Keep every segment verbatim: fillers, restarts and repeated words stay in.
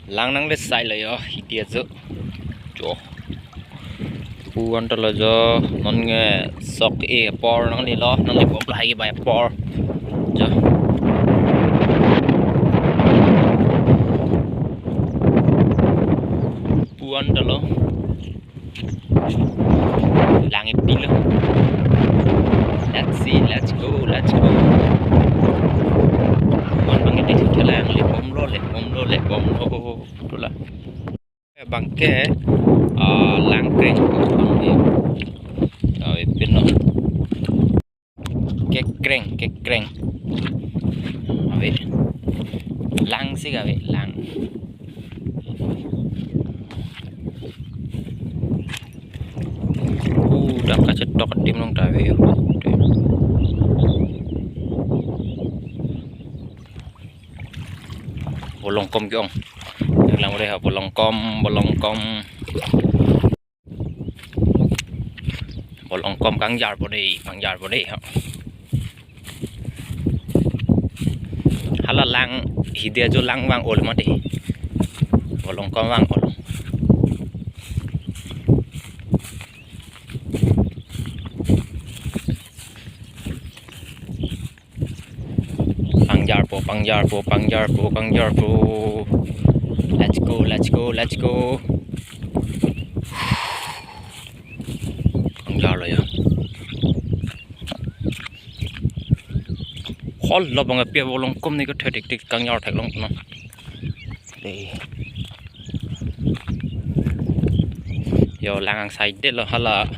Lang nangle sai lo jo, hidi ajo. Jo. Pu-an ta lo jo, non nge sok e apor nangle lo, nangle bom lahai ke bai apor. Jo. Pu-an ta lo. Lang ipi lo. Let's see, let's go, let's go. Pu-an bang ite thela nangle bom lo, le bom lo, le bom lo. Tula. Bang ke, ah, lang kreng. Ah, ipi lo. Kekreng, kekreng. Ave. Lang si ave, lang. Uh, dak kachetok adim long ta ave. Bolongkom ke-ong. Lang ore ha, bolongkom, bolongkom. Bolongkom kangjar po dei, kangjar po dei ha. Hala lang, hidi ajo lang vang-ol mati. Bolongkom vang-ol. Pangjar po, pangjar po, pangjar po, pangjar po. Let's go, let's go, let's go. Pangjar lo jo. Hol lo bang api abolongkom ni ko thedik tik kangjar thek long no. Dei. Jo lang angsai det lo hala.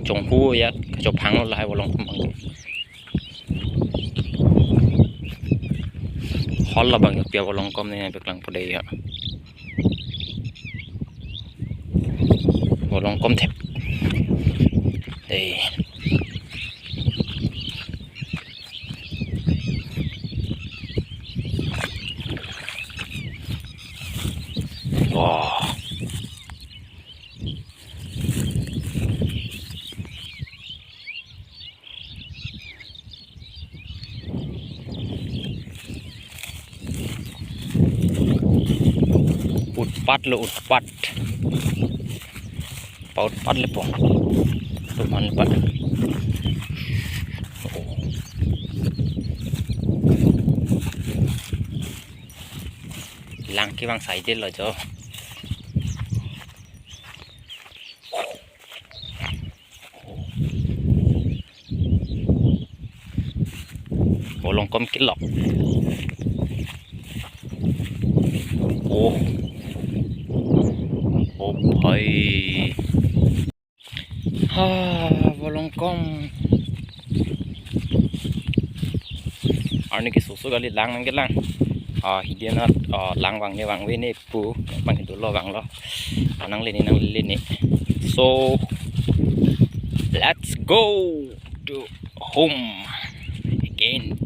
Jonghu ya, kachophang lo lahai bolongkom bang. Hol lo bang api abolongkom ni peklang po dei ya. Bolongkom thep. Dei. Wah. Utpat lo, utpat. Pa utpat le po. Tuman le pa. Oh. Lang ke vang sai det lo jo. Bolongkom kelok. Oh. Oh, bhai. Ha, bolongkom. Arni ke soso kali lang nangkelang. Ah, hidi anat, ah, lang vang ne vangve ne pu, bang itu lo vang lo. Ah, nangle ne, nangle ne. So, let's go to home again.